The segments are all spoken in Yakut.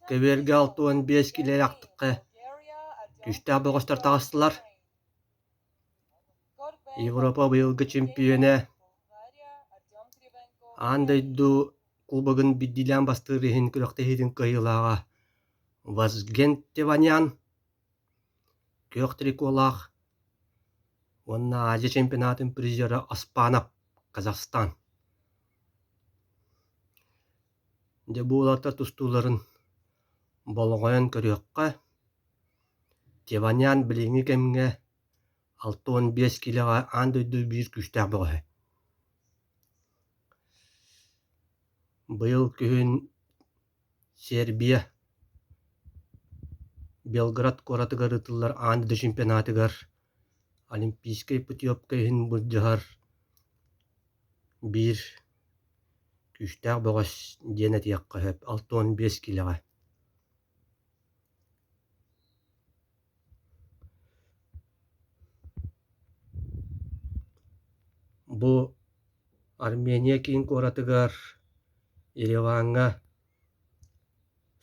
Көбүөргэ 65 киилэлээхтиккэ күүстээх бөҕөстөр таҕыстылар. Европа быйылгы чемпиона, аан дойду кубогын биирдиилээн бастыыр иһин күрэхтэһиитин кыайыылааҕа Вазген Теванян, күөх триколаах уонна Азия чемпионатын призера Оспанов, Казахстан. Дьэ бу уолаттар тустууларын болҕойон көрүөххэ. Теванян билиҥҥи кэмҥэ 65 киилэҕэ аан дойду биир күүстээх бөҕөһө. Быйыл күһүн Сербия Белград куоратыгар ыытыллар аан дойду чемпионатыгар олимпийскай путевка иһин былдьаһар биир күүстээх бөҕөс диэн этиэххэ сөп 65 киилэҕэ. Бу Армения киин куоратыгар Ереваҥҥа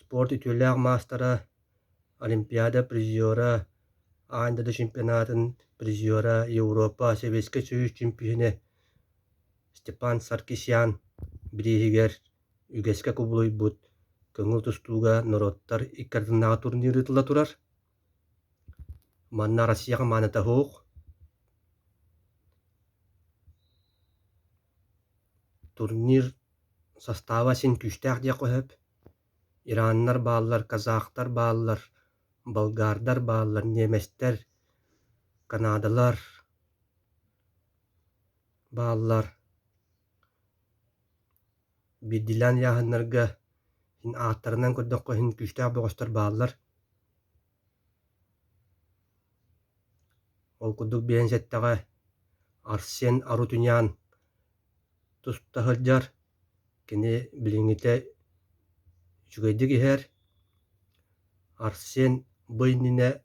спорт үтүөлээх маастара, Олимпиада призера, аан дойду чемпионатын призера, Европа, Сэбиэскэй Союз чемпиона Степан Саркисян бирииһигэр үгэскэ кубулуйбут көҥүл тустууга норуоттар икки ардынааҕы турнир ыытылла турар. Манна Россия хамаандата суох. Турнир састааба син күүстээх диэххэ сөп. Ираннар бааллар, казахтар бааллар, болгардар бааллар, немецтэр, канадалар бааллар. Биирдиилээн ыйааһыннарга син ааттарынан көрдөххө син күүстээх бөҕөстөр бааллар. Ол курдук биэнсэттэҕэ Арсен Арутюнян туста сылдьар. Кини билиҥҥитэ үчүгэйдик иһэр. Арсен бу иннинэ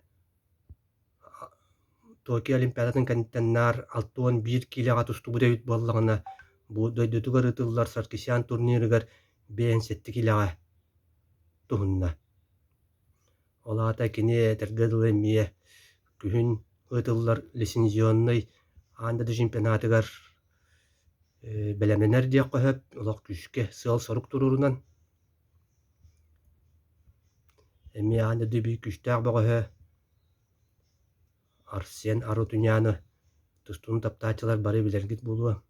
Токио Олимпиадатын кэнниттэн наар 61 киилэҕэ тустубут эбит буоллаҕына, бу дойдутугар ыытыллар Саркисян турнирыгар 57 киилэҕэ туһунна. Ол аата кини этэргэ дылы эмиэ күһүн ыытыллар лицензионнай аан дойду чемпионатыгар бэлэмнэнэр диэххэ сөп, олох күүскэ сыал-сорук туруорунан. Эмиэ аан дойду биир күүстээх бөҕөһө Арсен Арутюняны тустууну таптааччылар бары билэргит буолуо.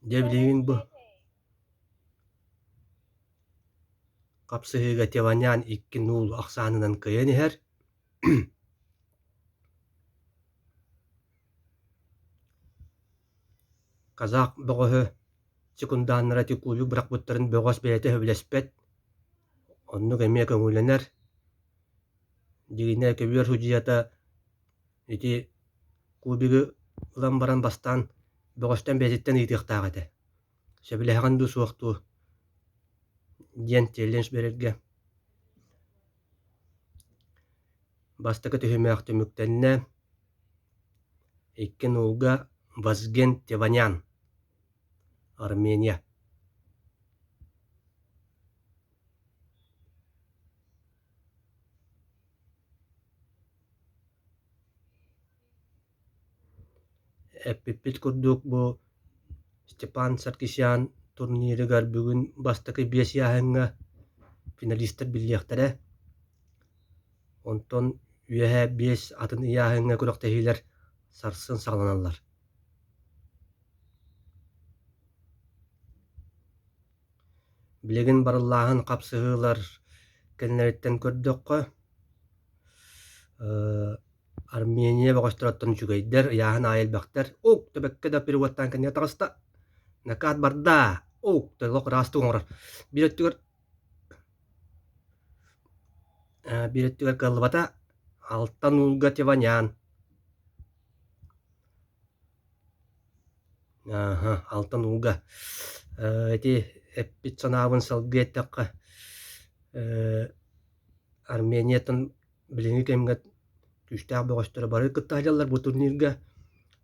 Дьэ билигин бу хапсыһыыга Теванян 2-0 ахсаанынан кыайан иһэр. Казах бөҕөһө секундааннара ити кубик бырахпыттарын бөҕөс бэйэтэ сөбүлэспэт, оннук эмиэ көҥүллэнэр. Дьиҥинэ көбүөр судьуйата ити кубигы ылан баран бастаан бөҕөстөн бэйэтиттэн ыйытыахтаах этэ. Сөбүлэһэҕин дуу суох дуу диэн челлендж биэрэргэ. Бастакы түһүмэх түмүктэннэ. Икки нуулга Вазген Теванян, Армения. Эппиппит курдук бу Степан Саркисян турнирыгар бүгүн бастакы биэс ыйааһыҥҥа финалистар биллиэхтэрэ. Онтон үөһэ биэс атын ыйааһыҥҥа күрэхтэһиилэр сарсын саҕаланаллар. Билигин барыллааһын хапсыһыылар кэннилэриттэн көрдөххө, Армения бөҕөстөрүттэн үчүгэйдэр, ыйааһын аайы элбэхтэр. Ук, төбөккө да переводтаан кэннигэр таҕыста. Накат барда. Ук, олох ыраастык оҥорор. Биир өттүгэр биир өттүгэр кыаллыбата. Алтан уулга Тиванян. Ааһа, алтан ууга. Ити эппит санаабын салгыы эттэххэ, Арменияттан билиҥҥи кэмҥэ күүстээх бөҕөстөрө бары кытта сылдьаллар бу турнирга.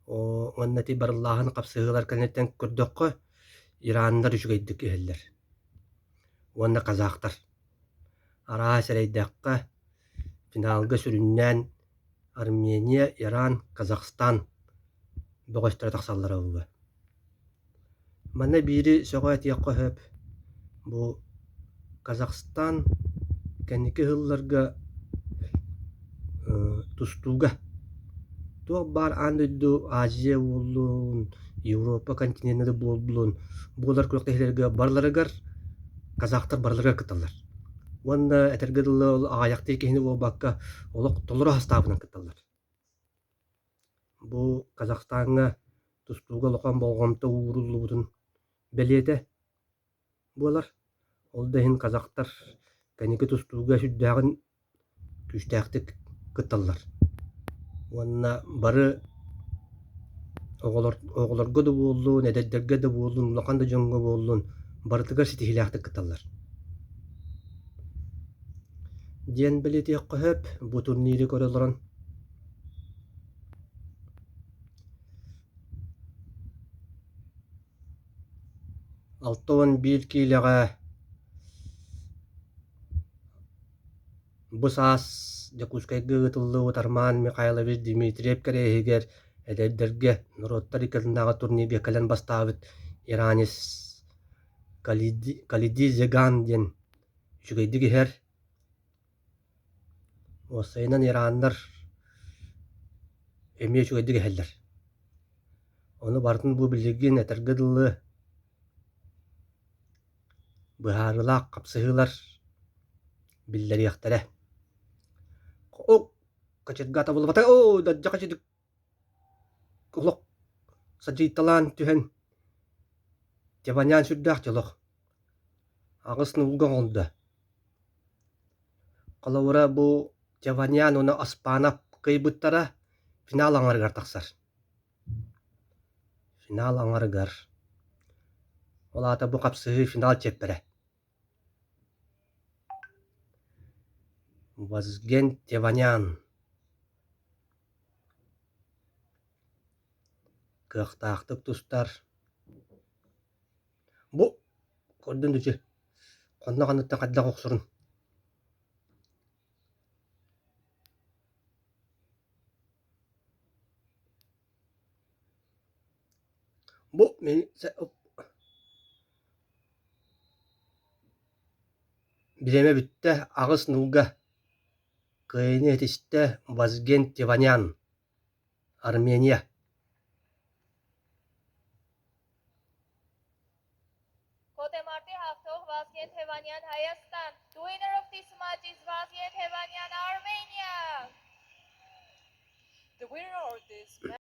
Уонна ити барыллааһын хапсыһыылар кэнниттэн көрдөххө, ираннар үчүгэйдик иһэллэр. уонна казахтар. Араас эрэйдэххэ, финалга сүрүннээн Армения, Иран, Казахстан бөҕөстөрө тахсаллара буолуо. Манна биири сөҕө этиэххэ сөп, бу Казахстан кэнники сылларга тустууга туох баар аан дойду Азия буоллун, Европа континена да буоллун, буолар күрэхтэһиилэргэ барыларыгар казахтар барыларыгар кытталлар. Уонна этэргэ дылы ол аҕыйахтыы киһини буолбакка олох толору састаабынан кытталлар. Бу Казахстаҥҥа тустууга улахан болҕомто ууруллубутун бэлиэтэ буолар. Ол да иһин казахтар кэнники тустууга сүрдээҕин күүстээхтик кытталлар. Уонна бары оҕолор оҕолорго да буоллун, эдэрдэргэ да буоллун, улахан да дьоҥҥо буоллун барытыгар ситиһиилээхтик кытталлар. Диэн бэлиэтиэххэ сөп, бу турниры көрө олорон. 61 киилэҕэ бу саас Дьокуускайга ыытыллыбыт Арман Михайлович Дмитриев кэриэһигэр эдэрдэргэ норуоттар иккитинээҕи турнирга кэлэн бастаабыт иранец Калиди Зеган диэн үчүгэйдик иһэр. Уопсайынан ираннар эмиэ үчүгэйдик иһэллэр. Ону барытын бу билигин этэргэ дылы быһаарыылаах хапсыһыылар биллэриэхтэрэ. О, кочерга табыллыбата, оо, дадьа олох садьыйталаан түһэн Теванян сүрдээх дьолох аҕыс нуулга оҥордо. Холобура бу Теванян уонна Оспанов кыайбыттара финал аҥарыгар тахсар. Финал аҥарыгар. Ол аата бу хапсыһыы финал чиэппэрэ. Вазген Теванян кыахтаахтык тустар. Бу көрдүн дучу хонно ханныттан хайдах охсорун. Бу мин бириэмэ бүттэ аҕыс нуулга кыайыыны ситистэ Вазген Теванян, Армения. Գոտեմարտի հաղթող Վազգեն Թևանյան Հայաստան։ The winner of this match is Vazgen Tevanyan Armenia. The winner of this match.